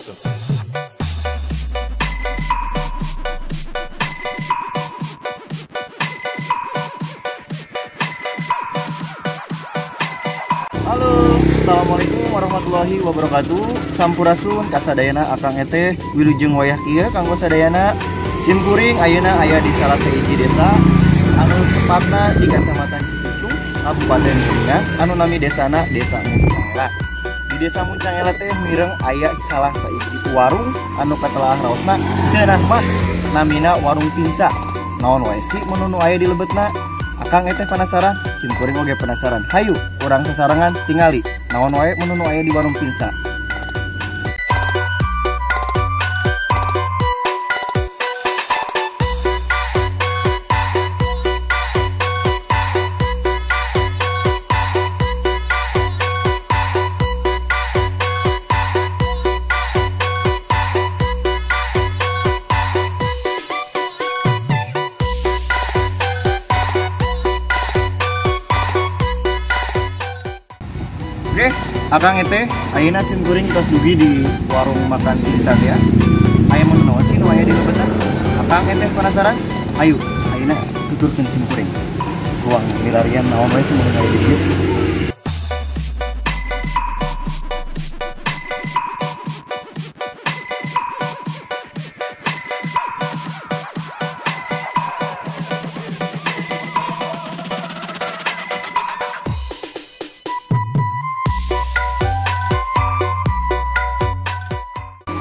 Halo, assalamualaikum warahmatullahi wabarakatuh. Sampurasun kasadayana akang eteh wilujeng wayah kieu kanggo sadayana. Simkuring ayeuna aya di salah sahiji desa anu tepatna di Kecamatan Cikucung, Kabupaten Kuningan, anu nami desana Desa Muncangela. Di Desa Muncangela teh mireng aya salah sahiji warung anu katelaah raosna cenah mah namina Warung Pinsa. Naon wae sih menu nu aya di lebetna? Akang eteh penasaran, simkuring oge penasaran. Hayu, urang sasarengan tingali naon wae menu nu aya di Warung Pinsa. Oke, akang eteh ayeuna simkuring tos dugi di warung makan Pinsa ya. Aya menu naon sih nu aya di lebetna? Akang eteh penasaran? Ayo, ayeuna tuturkeun simkuring. Ruang milarian naon wae sih menu aya di dieu.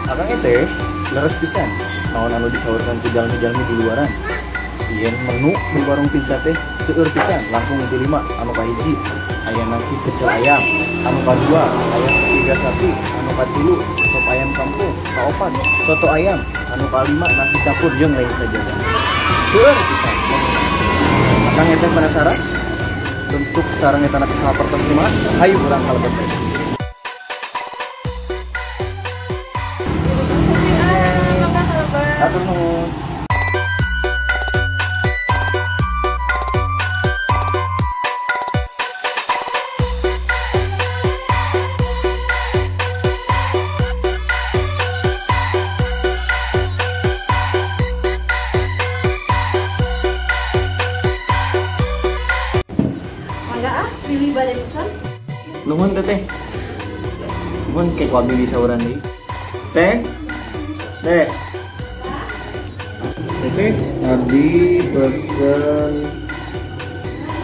Akang eteh leres pisan naon anu disaurkan ku jalmi-jalmi di luaran. Yen menu di Warung Pinsa teh seueur pisan, langkung ti 5. Anu kahiji aya nasi pecel ayam, anu kadua aya iga sapi, anu katilu sop ayam kampung, kaopat soto ayam, anu kalima nasi campur jeung lain sajaga. Seueur pisan. Akang eteh penasaran bentuk sareng eta sapertos kumaha? Hayu urang kalebet teh. Atur nuhun. Mangga ah, pilih bade pesan. Nuhun teteh. Nuhun ke ku abdi disauran deui. Teh. Teh. Teteh, tadi pesen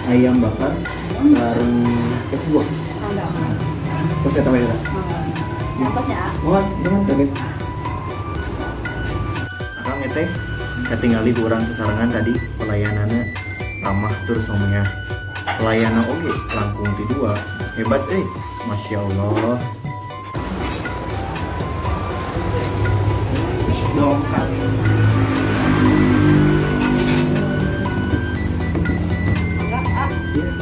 ayam bakar sareng es buah. Terus saya tambahin lah. Atasnya. Mohon, dengan teteh. Akang eteh katingali ku urang sasarengan tadi pelayanannya ramah terus someah. Pelayanan oge langkung ti 2. Hebat Masya Allah. Dongkap.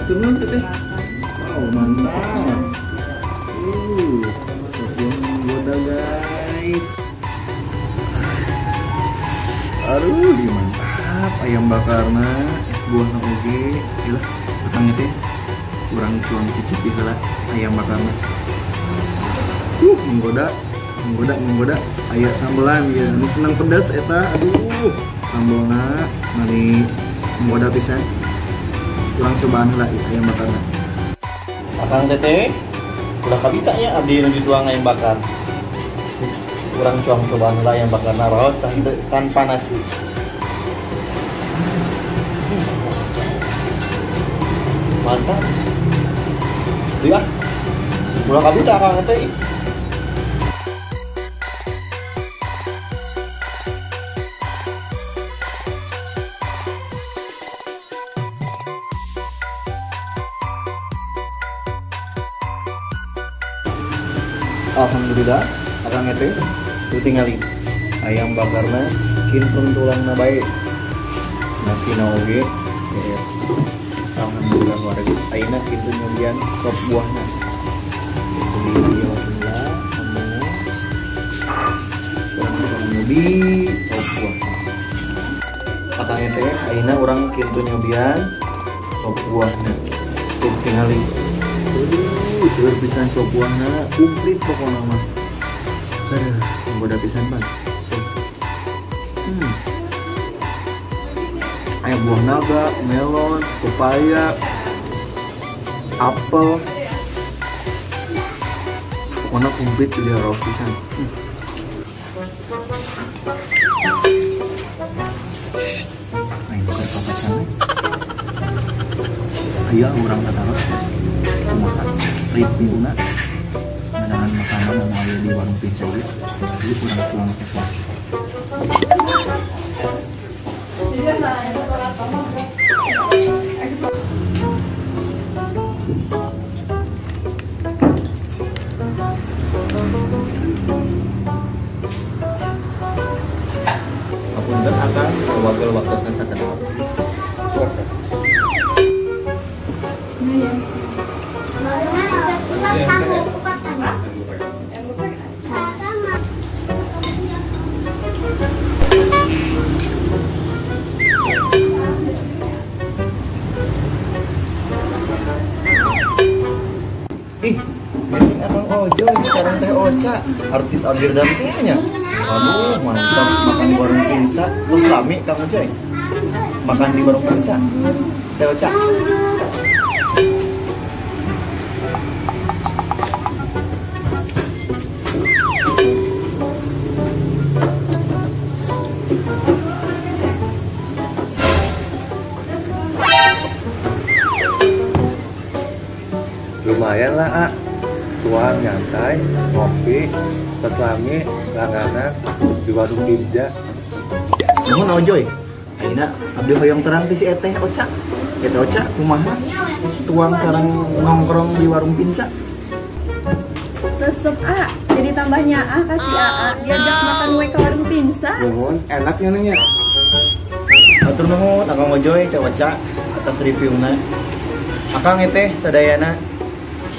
Turun teteh. Wow, mantap. Menggoda guys. Aduh, mantap ayam bakarna, es buahna oge. Ilah, akang teh kurang cuang cicipi heula ayam bakarna. Menggoda, menggoda, menggoda. Aya sambelan ya, nu senang pedas eta. Aduh, sambelna mani menggoda pisan. Kurang cobaan lah ayam bakarna. Akang teteh, ulah kabita nya abdi nu dituang ayam bakar. Kurang cuang cobaan lah ayam bakarna raos tanpa nasi. Mantap. Iya. Ulah kabita akang teteh. Alhamdulillah, akang eteh tuh tingali ayam bakarna kintun tulangna bae, nasina oge sehat. Alhamdulillah warga ayeuna kintun nyobian sop buahna. Alhamdulillah, urang nyobi sop buah. Akang eteh ayeuna urang kintun nyobian sop buahna. Tuh tingali. Seueur pisan sop buahna, komplit pokona mah. Aduh, Menggoda pisan bang. Aya buah naga, melon, pepaya, apel. Pokoknya komplit jadi raos pisan. Ayo bukan papacan. Ayo urang tataros kumaha review-na ngeunaan makanan anu aya di warung Pinsa ieu. Jadi urang cuang teh. Apunten akang wakil waktosna sakedap. Ih, ini Abang Ojo, sekarang Teh Oca, artis Abirdan kayaknya. Aduh, mantap makan di warung Pinsa. Terus rame Kang Ojo ya? Makan di warung Pinsa, Teh Oca. Lumayan lah, tuang nyantai, ngopi, teslami, langganan di warung Pinsa. Nuhun Ojoy, ayeuna abdi hoyong terang ti si Eteh Oca. Eteh Oca kumaha tuang sareng nongkrong di warung Pinsa? Resep A, jadi tambahnya A kasih AA, diajak makan we ke warung Pinsa. Nuhun, enaknya nanya. Atur nuhun Akang Ojoy, Teh Oca atas reviewna. Akang Eteh sadayana.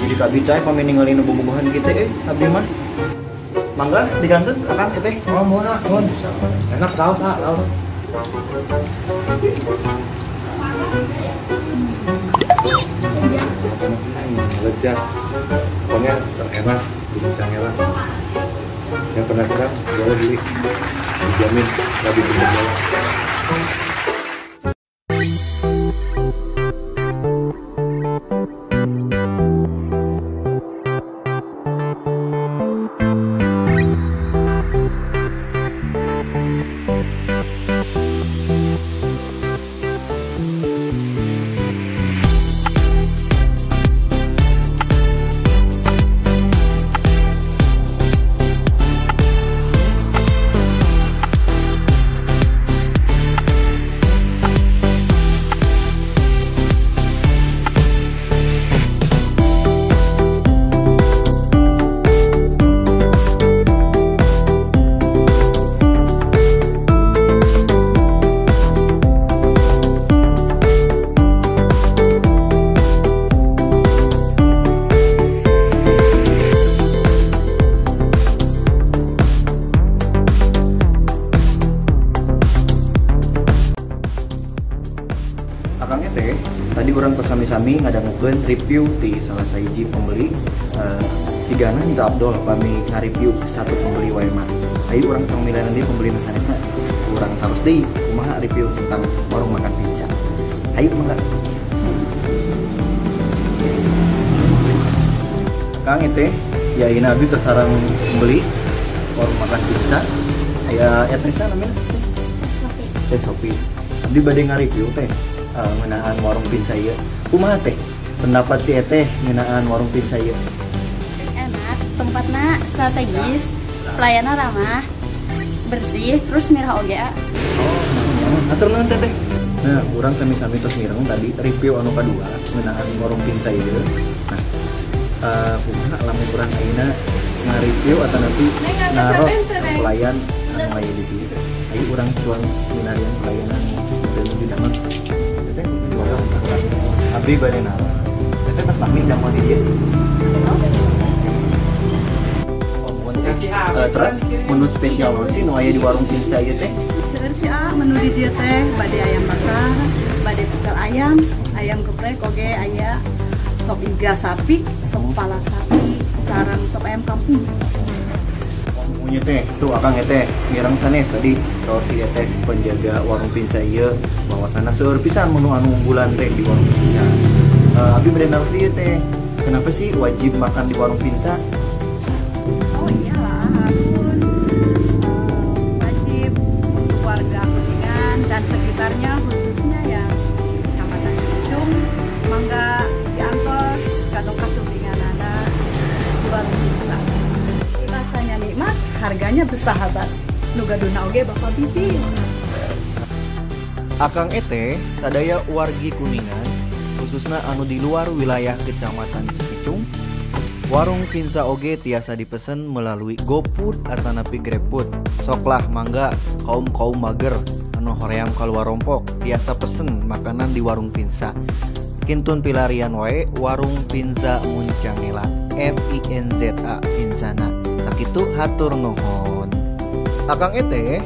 Jadi kabita pami ningali nu bobogohan kitu abdi mah. Mangga digantun akang teteh. Oh, mohon ah, mohon. Enak raos ah, raos. Lezat. Pokoknya terenak di Cangela. Yang penasaran boleh beli. Dijamin nggak bikin kecewa. Akangnya teh, tadi urang sami-sami ngadangukeun review di salah sahiji pembeli sigana minta Abdul pami ngareview satu pembeli wae mah. Ayo urang tong milih deui pembeli nu sanesna. Urang taros deui kumaha review tentang warung makan Pinsa. Ayo mangga. Akang teh, ya ini abdi teh sareng pembeli warung makan Pinsa. Aya eteh namina? Teh Sopi. Abdi bade ngareview teh ngeunaan warung Pinsa ieu. Kumaha teh pendapat si Eteh ngeunaan warung Pinsa ieu? Enak, tempatna strategis, pelayanan ramah, bersih, terus mirah oge. Oh, atur nuhun teteh. Nah, urang sami-sami tos mireng tadi review anu kadua ngeunaan warung Pinsa ieu. Nah, kumaha lamun urang ayeuna ngareview atau nanti naros pelayan anu aya di dieu. Ayo urang cuang minarian pelayanan dan di damang. Abdi bade naros. Teteh tos lami damel di dieu. Oh, nuhun teh. Terus menu spesial naon sih nu aya di warung Pinsa ieu teh? Seueur sih menu di dieu teh bade ayam bakar, bade pecel ayam, ayam geprek oge aya sop iga sapi, sop pala sapi, sareng sop ayam kampung. Ieu teh, tuh Akang teh mireng sanes tadi saur si teh penjaga warung Finza ieu bahwasana seueur pisan menu anu unggulan teh di warung Finza. Abi bade naros ieu teh, kenapa sih wajib makan di warung Finza? Oh iyalah, harus wajib untuk warga Kuningan dan sekitarnya, khususnya yang Kecamatan Cipicung, mangga diantos kanu kasumpinganana di warung Finza. Rasanya nikmat, harganya bersahabat. Nu gaduhna oge Bapak Bibi. Akang Ete sadaya wargi Kuningan, khususnya anu di luar wilayah Kecamatan Cipicung, warung Finza oge tiasa dipesen melalui GoFood atanapi GrabFood. Soklah mangga kaum-kaum mager anu hoream kaluar rompok tiasa pesen makanan di warung Finza. Kintun pilarian wae warung Finza Muncangela, F I N Z A Finzana. Sakitu hatur nuhun. Akang Ete,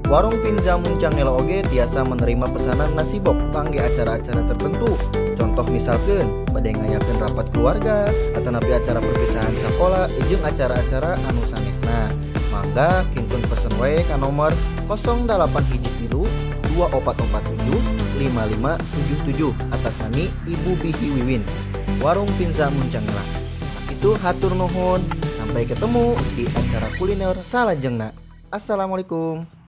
warung Finza Muncangela oge tiasa menerima pesanan nasi box kangge acara-acara tertentu. Contoh misalkan bade ngayakeun rapat keluarga atanapi acara perpisahan sekolah jeung acara-acara anu sanesna. Mangga kintun pesen wae ka nomor 0813 2447 5577 atas nami Ibu Bihi Wiwin. Warung Finza Muncangela. Itu hatur nuhun. Sampai ketemu di acara kuliner salajengna. Assalamualaikum.